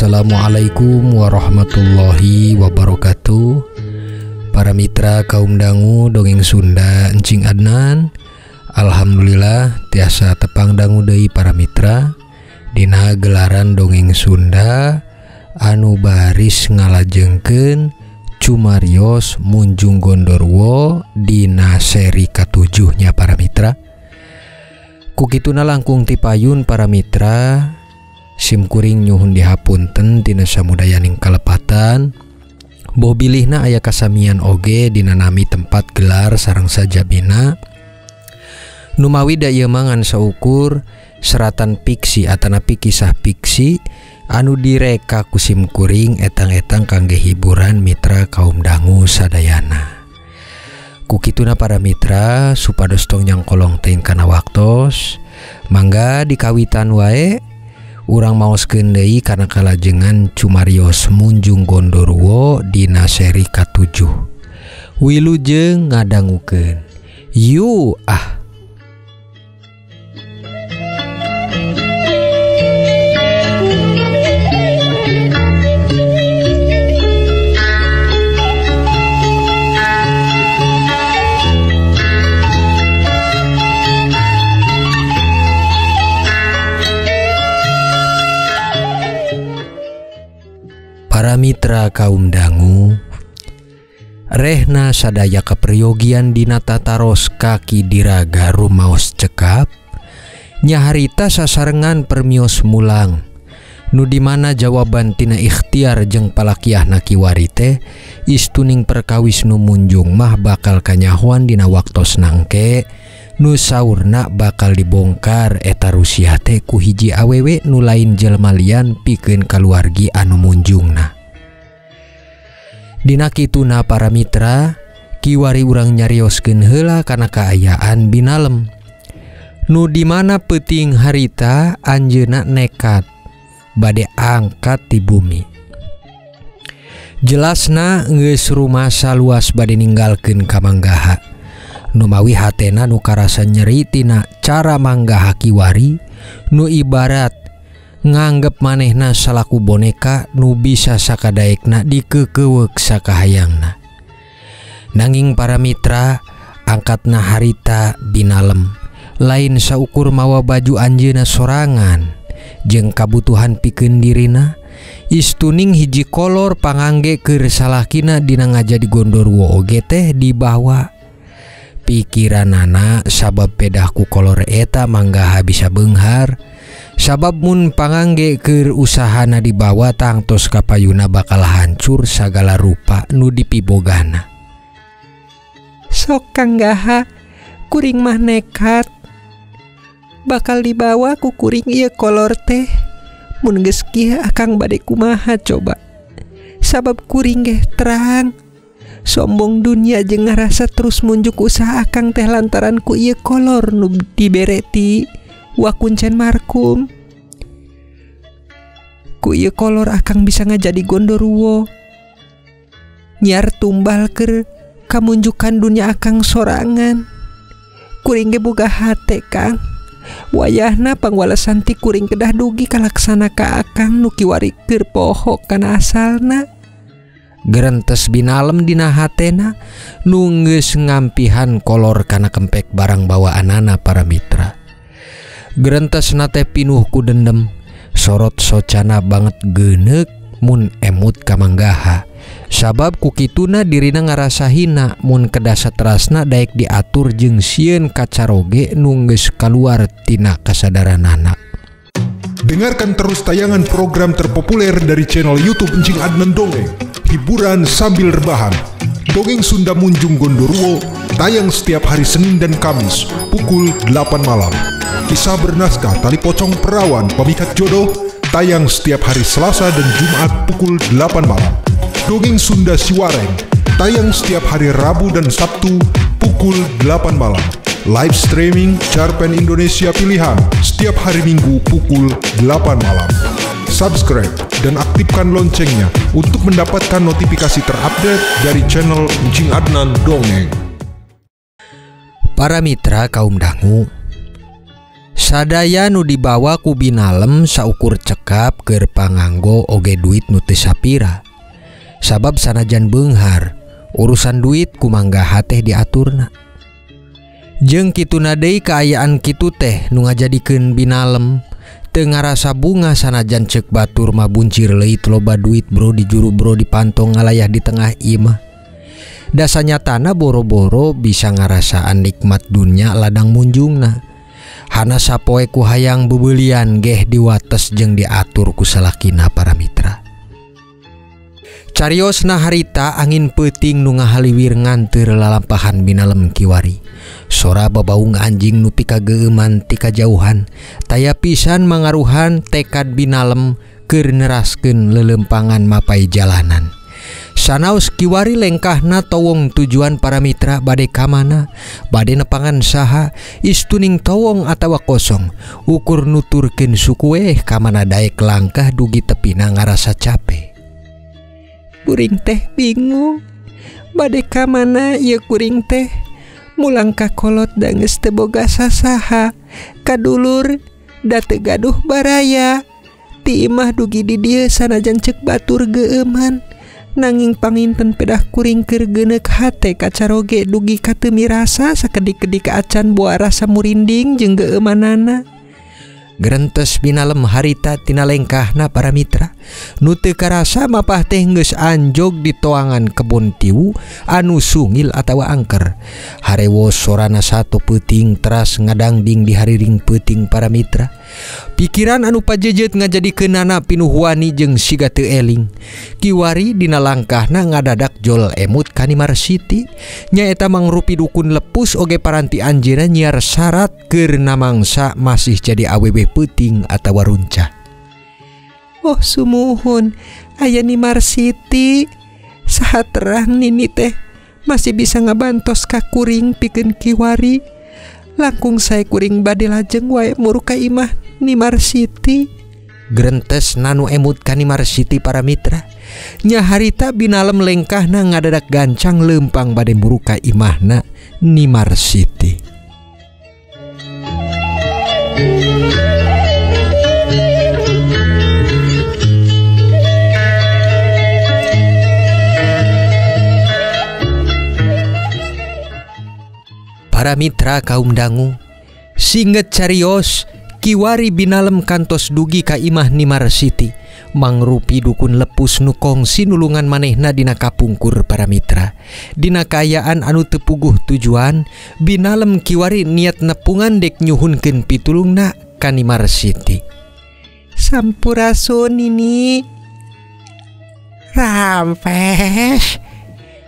Assalamualaikum warahmatullahi wabarakatuh. Para mitra kaum dangu dongeng Sunda Encing Adnan, alhamdulillah tiasa tepang dangu deui para mitra dina gelaran dongeng Sunda anu baris ngalajengkeun Cumarios Munjung Gondorwo dina seri katujuhnya para mitra. Kukituna langkung tipayun para mitra, simkuring nyuhun dihapunten tina samudayaning kalepatan. Boh bilihna aya kasamian oge dina nami tempat gelar sareng sajabina. Numawi da ieu mah ngan saukur seratan fiksi atanapi kisah fiksi anu direka ku simkuring etang-etang kangge hiburan mitra kaum dangu sadayana. Kukituna para mitra supados tong nyangkolong teuing kana waktos, mangga dikawitan wae urang maoskeun deui kana kalajengan Cumarios Munjung Gondorwo dina seri katujuh. Wilujeng ngadangukeun. Yu ah. Para mitra kaum dangu, rehna sadaya kaperyogian dina tataros kaki diraga rumaos cekap, nyaharita sasarengan permios mulang, nu dimana jawaban tina ikhtiar jeung palakiahna kiwari teh istuning perkawis nu munjung mah bakal kanyahoan dina waktos nangke, nu saurna bakal dibongkar eta Rusia teh ku hiji awewe nu lain jelema lian pikeun kaluargi anu munjungna. Dina kituna para mitra, kiwari urang nyarioskeun heula kana kaayaan Binalem. Nu dimana peuting harita anjeunna nekat bade angkat ti bumi. Jelasna geus rumasa luas bade ninggalkeun ka Manggaha. Numawi hatena nu karasa nyeri tina cara Manggaha kiwari nu ibarat nganggep manehna salaku boneka nu bisa sakadaekna dikekeuweuk sakahayangna. Nanging para mitra, angkatna harita Binalem lain saukur mawa baju anjeunna sorangan jeung kabutuhan pikeun dirina, istuning hiji kolor pangangge keur salakina dina ngajadi gondorwo oge teh dibawa. Pikiranana sabab pedah ku kolor eta Manggaha bisa beunghar, sabab mun pangangge keur usahana dibawa tangtos kapayuna bakal hancur sagala rupa nu dipibogana. Sok Kang Gaha, kuring mah nekat bakal dibawa ku kuring ieu kolor teh. Mun geus kieu akang bade kumaha coba, sabab kuring geh terang sombong dunia jeung ngarasa terus munjuk usaha akang teh lantaran ku ieu kolor nu dibere ti wakuncen markum. Ku ieu kolor akang bisa ngajadi gondoruwo, nyiar tumbal keur kamunjukan dunia akang sorangan. Kuring ge boga hate Kang, wayahna pangwalesan ti kuring kedah dugi kalaksana ka akang nu kiwari keur poho kana asalna. Gerentes Binalem dina hatena nu geus ngampihan kolor kana kempek barang bawaanana para mitra. Gerentesna teh pinuh ku dendem, sorot socana banget geuneuk mun emut ka Manggaha. Sabab ku kituna dirina ngarasa hina mun kedasa terasna daek diatur jeung sieun kacaroge nu geus kaluar tina kasadaranana. Dengarkan terus tayangan program terpopuler dari channel YouTube Encing Adnan Dongeng. Hiburan sambil rebahan. Dongeng Sunda Munjung Gondorwo tayang setiap hari Senin dan Kamis pukul 8 malam. Kisah bernaskah Tali Pocong Perawan Pemikat Jodoh tayang setiap hari Selasa dan Jumat pukul 8 malam. Dongeng Sunda Siwareng tayang setiap hari Rabu dan Sabtu pukul 8 malam. Live streaming Cerpen Indonesia Pilihan setiap hari Minggu pukul 8 malam. Subscribe dan aktifkan loncengnya untuk mendapatkan notifikasi terupdate dari channel Encing Adnan Dongeng. Para mitra kaum dangu, Sadaya nu dibawa ku Binalem saukur cekap keur panganggo oge duit nu teu sapira. Sabab sanajan beunghar, urusan duit kumangga hateh diaturna. Jeung kituna deui kaayaan kitu teh nu ngajadikeun Binalem teu ngarasa bunga sanajan ceuk batur mah buncir leuit loba duit bro di juru bro di pantong ngalayah di tengah imah. Dasa nyatana boro-boro bisa ngarasaan nikmat dunya ladang munjungna. Hana sapoe ku hayang bebelian geh diwates jeung diatur ku salakina para mitra. Cariosna harita angin peuting nu ngahaliwir nganteur lalampahan Binalem kiwari. Sora babaung anjing nu pikageueuman ti kajauhan taya pisan mangaruhan tekad Binalem keur neraskeun leuleumpangan mapai jalanan. Sanaos kiwari lengkahna towong tujuan para mitra bade kamana, bade nepangan saha, istuning towong atawa kosong, ukur nuturkeun suku weh kamana daek langkah dugi tepina ngarasa cape. Kuring teh bingung, bade kamana ieu kuring teh, mulang ka kolot da geus teu boga sasaha, kadulur da teu gaduh baraya, ti imah dugi di dieu sanajan ceuk batur geueuman. Nanging panginten pedah kuring keur geuneuk hate kacaroge dugi ka teu mirasa sakedik-kedik acan boa rasa murinding jeung geueumanana. Gerentes Binalem harita tina lengkahna para mitra. Nu teu karasa mapah teh geus anjog di toangan kebon tiwu anu sungil atawa angker. Harewos sorana satu peuting teras ngadangding di hariring peuting para mitra. Pikiran anu pajejet ngajadikeunana pinuh wani jeung siga teu eling. Kiwari dina langkahna ngadadak jol emut ka Nimar Siti. Nyaeta mangrupi dukun lepus oge paranti anjeunna nyiar syarat keur namangsa masih jadi awewe peuting atawa runcah. Oh sumuhun, aya Nimar Siti. Saha terang nini teh masih bisa ngabantos ka kuring pikeun kiwari. Langkung sae kuring bade lajeng wae muru ka imah Nimar Siti. Gerentes nanu emut ka Nimar Siti para mitra. Nya harita Binalem lengkahna ngadadak gancang leumpang bade muru ka imahna Nimar Siti. Para mitra kaum dangu, singet carios kiwari Binalem kantos dugi ka imah Nimar Siti, mangrupi dukun lepus nu kongsi nulungan manehna dina kapungkur para mitra. Dina kaayaan anu teu puguh tujuan, Binalem kiwari niat nepungan dek nyuhunkeun pitulungna ka Nimar Siti. Sampurasun nini. Rampes.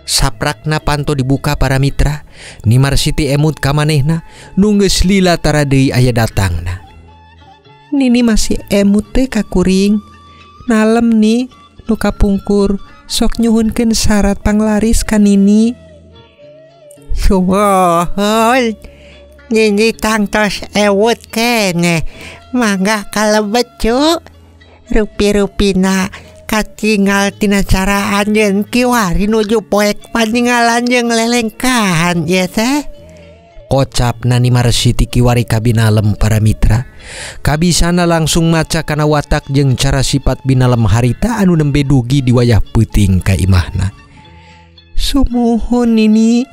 Saprakna panto dibuka para mitra. Nimar Siti emut ka manehna, nu geus lila tara deui aya datangna. Nini masih emut teh ka kuring. Nalem nih nu kapungkur sok nyuhunkeun syarat panglaris ka nini. Sumuhun, nini tangtos ewut keneh, mangga kalebet cu. Rupi-rupina katingal tina cara anjeun kiwari nuju poek paningalan jeung lelengkahan ieu teh. Kocapna Nimar Siti kiwari ka Binalem para mitra. Kabisana langsung maca kana watak jeung cara sifat Binalem harita anu nembe dugi di wayah peuting ka imahna. Sumuhun nini,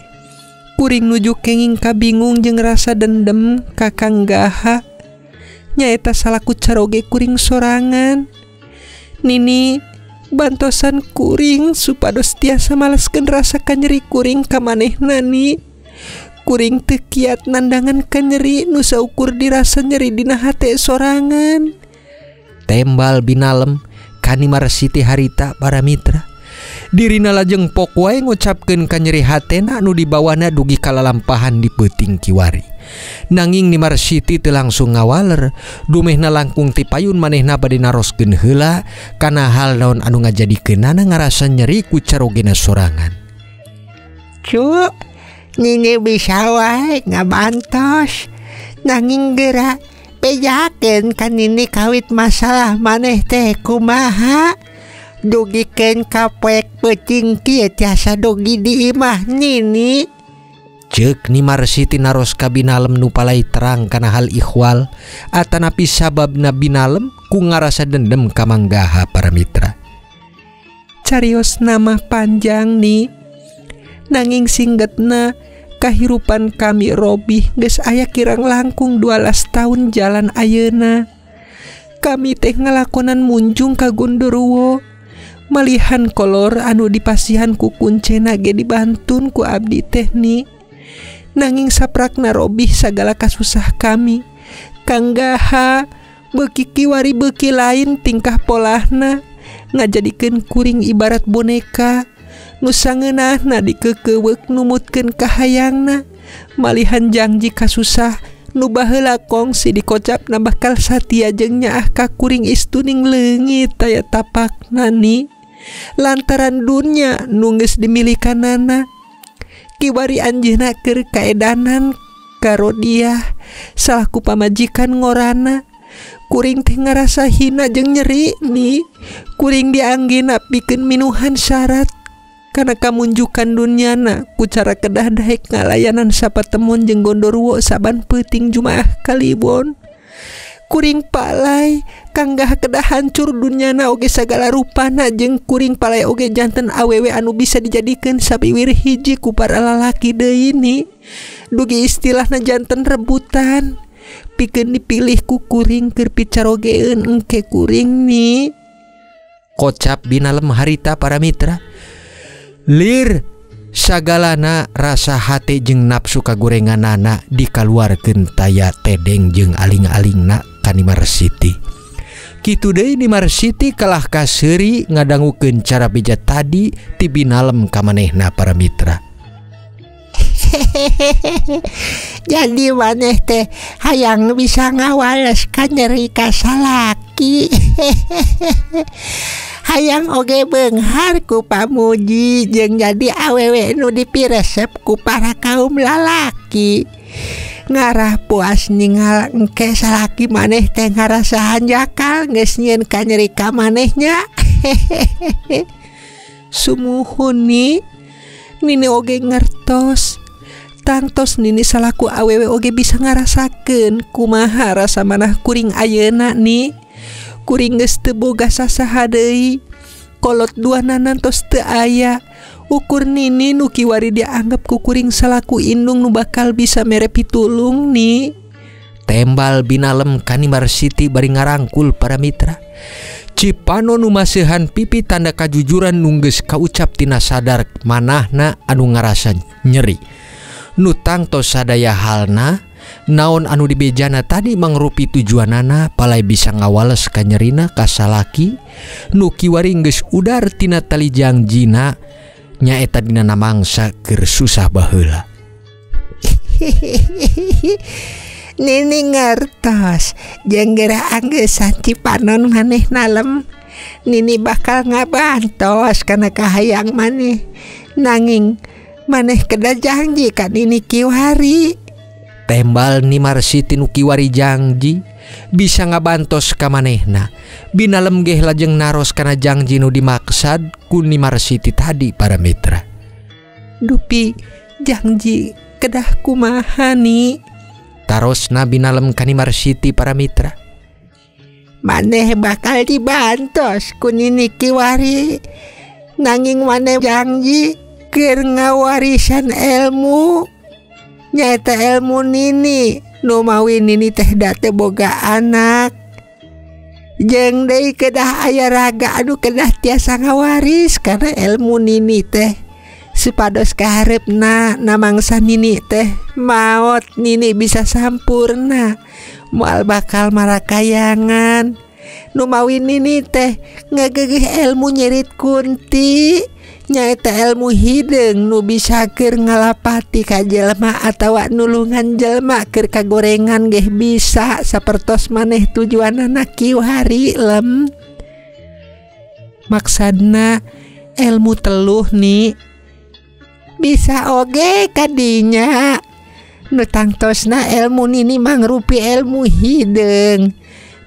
kuring nuju kenging kabingung jeung rasa dendem ka Kang Gaha. Nyaeta salaku caroge kuring sorangan. Nini, bantosan kuring supados tiasa maleskeun rasa kanyeri kuring ka manehna ni. Kuring teu kiat nandangan kanyeri nu saukur dirasa nyeri dina hate sorangan. Tembal Binalem ka Nimar Siti harita para mitra. Dirina lajeng pok wae ngucapkeun kanyeri hatena anu dibawana dugi kalalampahan di peuting kiwari. Nanging Nimar Siti teu langsung ngawaler, dumehna langkung ti payun manehna bade naroskeun heula kana hal naon anu ngajadikeunana ngarasa nyeri ku carogena sorangan. Cu, nini bisa wae ngabantos. Nanging geura bejakeun ka nini kawit masalah maneh teh kumaha. Dugikeun ka poek peuting kieu tiasa dugi di imah nini. Ceuk Ni Marsiti naros ka Binalem nu palai terang kana hal ihwal atanapi sababna Binalem ku ngarasa dendem ka Manggaha para mitra. Carios nama panjang nih, nanging singgetna kahirupan kami robih geus aya kirang langkung 12 tahun jalan ayeuna. Kami teh ngalakonan munjung ka Gondoruo, malihan kolor anu dipasihan ku kuncena ge dibantun ku abdi teh ni. Nanging saprakna robih sagala kasusah kami. Kang Gaha beuki kiwari beuki lain tingkah polahna, ngajadikeun kuring ibarat boneka nu sangeunahna dikeukeuweuk numutkeun kahayangna. Malihan janji kasusah nu baheula kongsi dikocapna bakal satia jeung nyaah ka kuring istuning leungit taya tapakna ni. Lantaran dunya nu geus dimilikanana, kiwari anjeunna keur kaedanan ka Rodiah salaku pamajikan ngorana. Kuring teh ngarasa hina jeung nyeri ni. Kuring dianggina pikeun minuhan syarat kana kamunjukan dunyana ku cara kedah daek ngalayanan sapatemon jeung Gondoruo saban peuting Jumaah Kaliwon. Kuring palai Kang Gaha kedah hancur dunyana oge sagala rupana jeung kuring palai oge janten awewe anu bisa dijadikeun sabiwir hiji ku para lalaki deui ni. Dugi istilahna janten rebutan pikeun dipilih ku kuring keur picarogeun engke kuring ni. Kocap Binalem harita para mitra. Lir sagalana rasa hate jeung nafsu kagorenganana dikaluarkeun taya tedeng jeung aling-alingna ka Ni Marsiti. Kitu deui Ni Marsiti kalah kaseuri ngadangukeun cara beja tadi ti Binalem ka manehna para mitra. Jadi maneh teh hayang bisa ngawales ka nyeri ka salaki. Hayang oge beunghar ku pamuji jeung jadi awewe nu dipiresep ku para kaum lalaki. Ngarah puas ningal engke salaki maneh teh ngarasa hanjakal geus nyieun ka nyeri ka manehnya. Sumuhun ni, Nini oge ngertos. Tangtos Nini salaku awewe oge bisa ngarasakeun kumaha rasa manah kuring ayeuna ni. Kuring geus teu boga sasaha deui, kolot duanana tos teu aya. Ukur Nini nu kiwari dianggap ku kuring salaku indung nu bakal bisa mere pitulung ni. Tembal Binalem ka Ni Marsiti bari ngarangkul para mitra. Cipano nu maseuhan pipi tanda kajujuran nu geus kaucap tina sadar manahna anu ngarasa nyeri. Nu tangtos sadaya halna naon anu dibejana tadi mangrupi tujuanana palai bisa ngawales kanyerina ka salaki nu kiwari geus udar tina tali jangjina nyaeta dina namangsa keur susah baheula. Nini ngertos jeung geura angeusan Cipanon maneh nalem. Nini bakal ngabantos kana kahayang maneh. Nanging maneh kedah janji ka Nini kiwari. Tembal Ni Marsiti nu kiwari janji bisa ngabantos ka manehna. Binalem geh lajeng naros kana janji nu dimaksad ku Ni Marsiti tadi para mitra. Dupi janji kedah kumaha ni? Tarosna Binalem ka Ni Marsiti para mitra. Maneh bakal dibantos ku Nini kiwari. Nanging maneh janji keur ngawarisan ilmu. Nyaeta ilmu Nini nu mawi Nini teh da teu boga anak. Jeung deui kedah aya raga anu kedah tiasa ngawaris karena ilmu Nini teh supados kahareupna namangsa Nini teh maot Nini bisa sampurna moal bakal marakayangan. Nu mawi Nini teh ngagegeh ilmu nyirit kunti nyaeta ilmu hideung nu bisa keur ngalapati ka jelema atawa nulungan jelema keur kagorengan geh bisa sapertos maneh tujuanana kiwari lem. Maksadna ilmu teluh ni bisa oge kadinya. Nu tangtosna ilmu Nini mangrupi ilmu hideung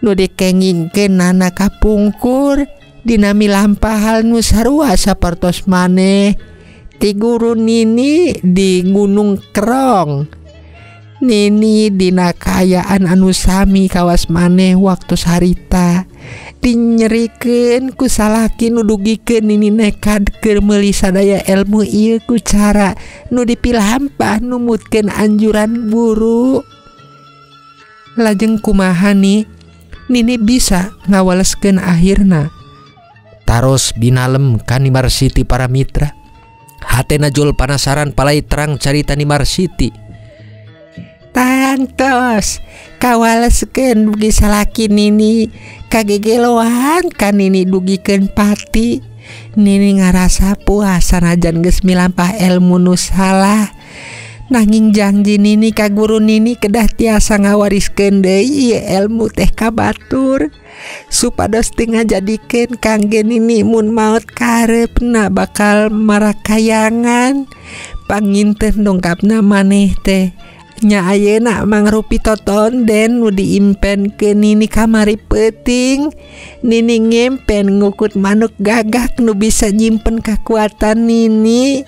nu dikengingkeun kapungkur dinami lampahal nu sarua sapertos maneh Ti guru Nini di Gunung Kerong. Nini dina kaayaan anu sami kawas maneh waktu harita. Dinyerikeun ku salaki nu dugikeun Nini nekad keur meuli sadaya ilmu ieu ku cara nu dipilampah numutkeun anjuran guru. Lajeng kumaha ni Nini bisa ngawaleskeun akhirna. Taros Binalem ka Ni Marsiti para mitra. Hatena jol panasaran palai terang carita Ni Marsiti. Tangtos kawaleskeun dugi salaki Nini kagegeloan ka Nini dugikeun pati. Nini ngarasa puas sanajan geus milampah ilmu nu salah. Nanging janji Nini ka guru Nini kedah tiasa ngawariskeun deui ieu ilmu teh ka batur supados teu ngajadikeun kangge Nini mun maot kareupna bakal marakayangan. Panginten dongkapna maneh teh nya ayeuna mangrupi totonden nu diimpenkeun Nini kamari peuting. Nini ngempen ngukut manuk gagak nu bisa nyimpen kakuatan Nini.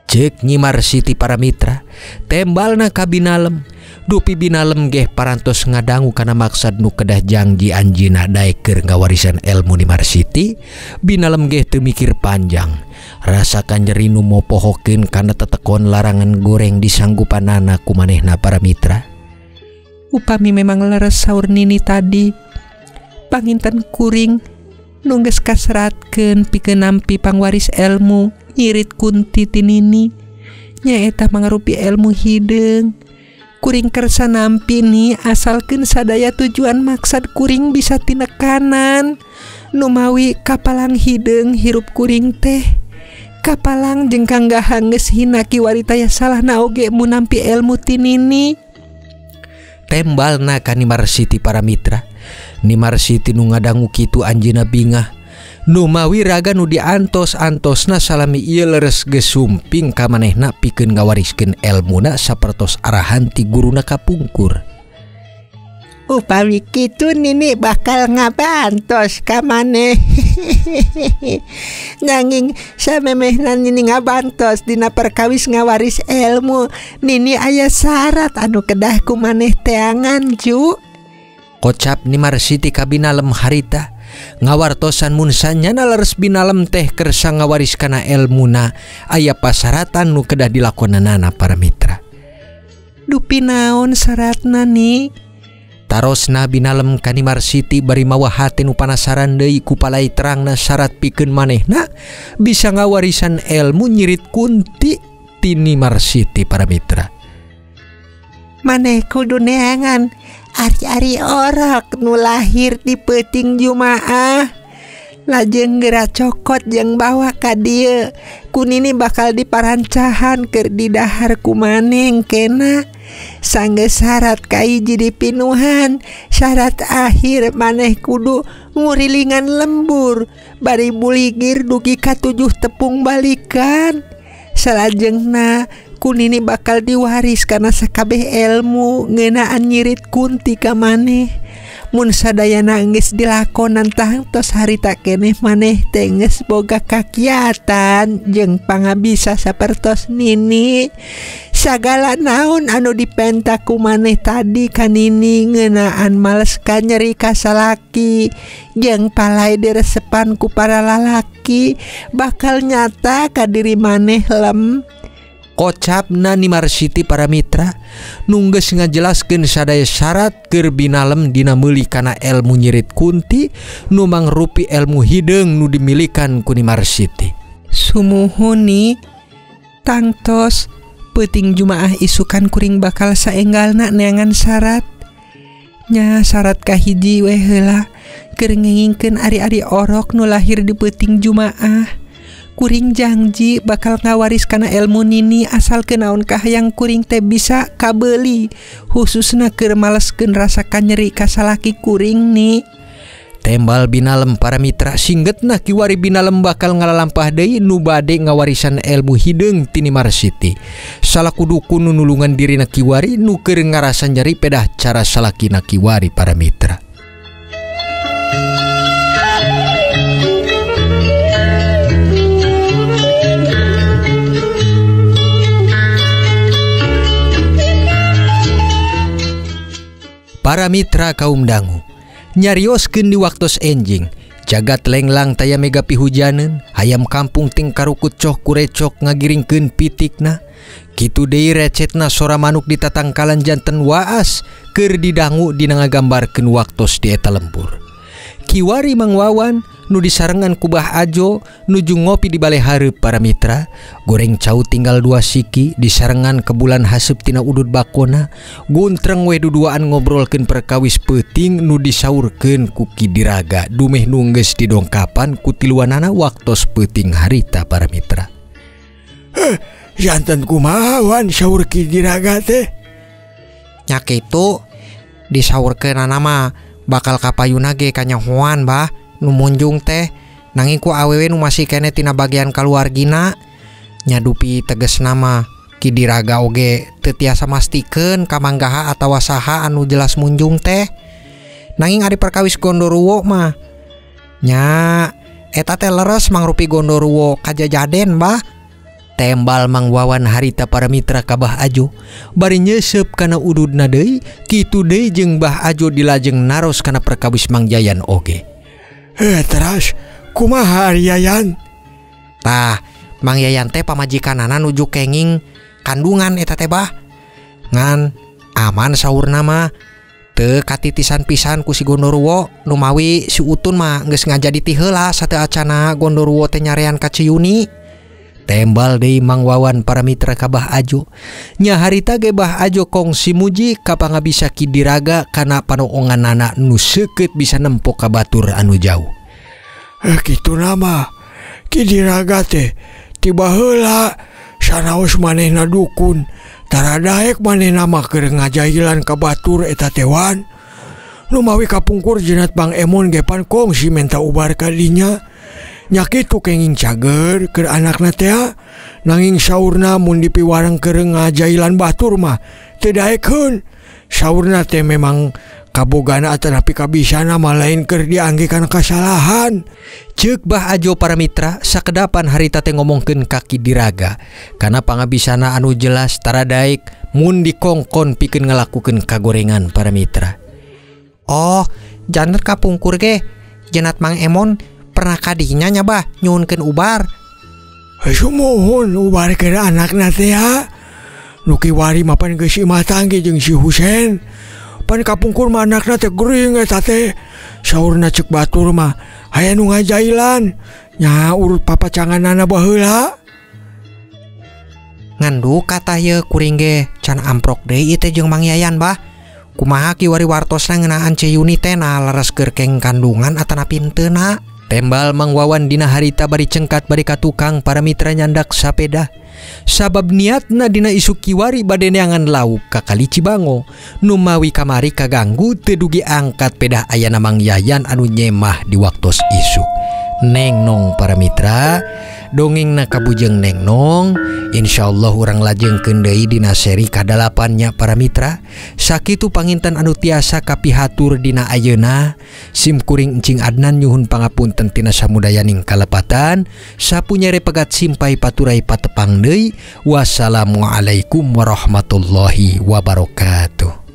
Cek Nyi Marsiti para mitra, tembalna ka Binalem. Dupi Binalem geh parantos ngadangu kana maksad nu kedah jangji anjina daek keur ngawarisan ilmu Ni Marsiti. Binalem geh teu mikir panjang. Rasakan nyeri nu mopohokeun kana tetekon larangan goreng disanggupanana ku manehna para mitra. Upami memang leres saur Nini tadi, panginten kuring nu geus kaseratkeun pikeun nampi pangwaris ilmu nyirit kunti ti Nini nyaeta mangarupi ilmu hideung. Kuring kersa nampi ni asalkeun sadaya tujuan maksad kuring bisa tinekanan. Numawi kapalang hideung hirup kuring teh kapalang jeung kanggaha geus hina kiwari taya salahna oge mun nampi ilmu ti Nini. Tembalna ka Ni Marsiti para mitra. Ni Marsiti nu ngadangu kitu anjeunna bingah. Numawi raga nu diantos-antosna salami ieu leres geus sumping ka manehna pikeun ngawariskeun elmuna sapertos arahan ti guruna kapungkur. Upami kitu Nini bakal ngabantos ka maneh. Nanging samemehna Nini ngabantos dina perkawis ngawaris ilmu, Nini aya syarat anu kedah ku maneh teangan ju. Kocap Ni Marsiti ka Binalem harita. Ngawartosan mun sanyana leres Binalem teh kersa ngawaris kana elmuna aya pasaratan nu kedah dilakonanana para mitra. Dupi naon syaratna ni? Tarosna Binalem ka Ni Marsiti bari mawa hate nu panasaran deui ku palai terangna syarat pikeun manehna bisa ngawarisan elmu nyirit kunti ti Ni Marsiti para mitra. Maneh kudu neangan ari-ari orok nu lahir di peuting Jumaah. Lajeng geura cokot jeung bawa ka dieu. Ku Nini bakal diparancahan keur didahar ku maneh kena. Sanggeus syarat kahiji dipinuhan, syarat akhir maneh kudu ngurilingan lembur bari buligir dugi ka 7 tepung balikan. Salajengna ku Nini bakal diwaris kana sakabeh ilmu ngeunaan nyirit kunti ka maneh. Mun sadayana geus dilakonan tangtos harita keneh maneh teh geus boga kakiatan jeung pangabisa sapertos Nini. Sagala naon anu dipenta ku maneh tadi ka Nini ngeunaan males ka nyeri ka salaki jeung palai diresepan ku para lalaki bakal nyata ka diri maneh lem. Kocapna Ni Marsiti para mitra nunggeus ngajelaskeun sadaya syarat keur Binalem dina meuli kana elmu nyirit kunti nu mangrupi elmu hideung nu dimilikan ku Ni Marsiti. Sumuhun ni tangtos peuting Jumaah isukan kuring bakal saenggalna neangan syarat. Nya syarat kahiji we heula keur ngengingkeun ari-ari orok nu lahir di peuting Jumaah. Kuring janji bakal ngawaris kana ilmu Nini asal kenaon kahayang kuring teh bisa kabeuli khususna keur maleskeun rasa kanyeri ka salaki kuring ni. Tembal Binalem para mitra singgetna kiwari Binalem bakal ngalalampah deui nu bade ngawarisan ilmu hideung ti Ni Marsiti. Salaku dukun nu nulungan dirina kiwari nu keur ngarasa nyeri pedah cara salakina kiwari para mitra. Para mitra kaum dangu nyarioskeun di waktos enjing jagat lenglang taya mega pihujaneun, hayam kampung ting karukut coh kurecok ngagiringkeun pitikna. Kitu deui recetna sora manuk di tatangkalan janten waas keur didangu dina ngagambarkeun waktos di eta lembur. Kiwari Mang Wawan nu disarengan ku Bah Ajo nuju ngopi di bale hareup para mitra, goreng cau tinggal 2 siki disarengan kebulan haseup tina udud bakona, guntreng we duduaan ngobrolkeun perkawis peuting nu disaurkeun ku Ki Diraga dumeh nu geus didongkapan ku tiluanana waktos peuting harita para mitra. Janten kumaha wan saur Ki Diraga teh? Nya kitu disaurkeunana mah bakal kapayuna ge kanyahoan bah nu munjung teh, nanging ku awewe nu masih kene tina bagian kaluargina. Nyadupi tegesna mah Ki Diraga oge teu tiasa mastikeun ka manggaha atawa saha anu jelas munjung teh. Nanging ari perkawis Gondoruwo mah nya eta teh leres mangrupi Gondoruwo kajajaden bah. Tembal Mang Wawan harita para mitra ka Bah Ajo bari nyeuseup kana ududna deui, kitu deui jeung Bah Ajo dilajeng naros kana perkawis Mang Yayan oge. Teras kumaha ari Yayan? Tah, Mang Yayan teh pamajikanana nuju kenging kandungan eta teh bah. Ngan aman saurna mah teu katitisan pisan ku si Gondoruwo, numawi si Utun mah geus ngajadi ti heula sateu acana Gondoruwo teh nyarean ka Ciyuni. Tembal deui Mang Wawan para mitra ka Bah Ajo. Nya harita ge Bah Ajo kongsi muji ka pangabisa Ki Diraga kana panoonganana nu seukeut bisa nempo ka batur anu jauh. Kitu nama Ki Diraga teh tiba heula sanaos manehna dukun tara daek manehna mah keur ngajailan ka batur eta teh wan. Numawi kapungkur jenat Bang Emon ge pan kongsi menta ubar ka dinya. Nya kitu kenging cager keur anakna teh, nanging saurna mun dipiwarang keur ngajailan batur mah teu daekeun. Saurna teh memang kabogana atanapi kabisana mah lain keur diangge kana kasalahan. Ceuk Bah Ajo para mitra sakedapan harita teh ngomongkeun ka Ki Diraga kana pangabisana anu jelas tara daek mun dikongkon pikeun ngalakukeun kagorengan para mitra. Oh, janten kapungkur ge jenat Mang Emon pernah kadinya nya bah nyuhunkeun ubar. Sumuhun ubar keur anakna teh ya. Nu kiwari mapan geus imah tangge jeung si Husen. Pan kapungkur mah anakna teh gering eta teh. Saurna ceuk batur mah aya nu ngajailan. Nya urut papacanganana baheula. Ngan duka tah ye kuring ge can amprok deui ieu teh jeung Mang Yayan bah. Kumaha kiwari wartosna ngeunaan Ciyuni teh nah leres keur keng kandungan atanapi henteu na. Tembal Mang Wawan dina harita bari cengkat bari ka tukang para mitra nyandak sapeda. Sabab niatna dina isuk kiwari bade neangan lauk ka kali Cibango. Numawi kamari kaganggu teu dugi angkat pedah ayana Mang Yayan anu nyemah di waktos isuk. Neng nong para mitra, dongengna kabujeng neng nong. Insyaallah urang lajengkeun deui dina seri kadalapannya para mitra. Sakitu panginten anu tiasa kapihatur dina ayeuna. Sim kuring Encing Adnan nyuhun pangapunten tina samudayaning kalepatan. Sapu nyere pegat simpai paturai patepang deui. Wassalamualaikum warahmatullahi wabarakatuh.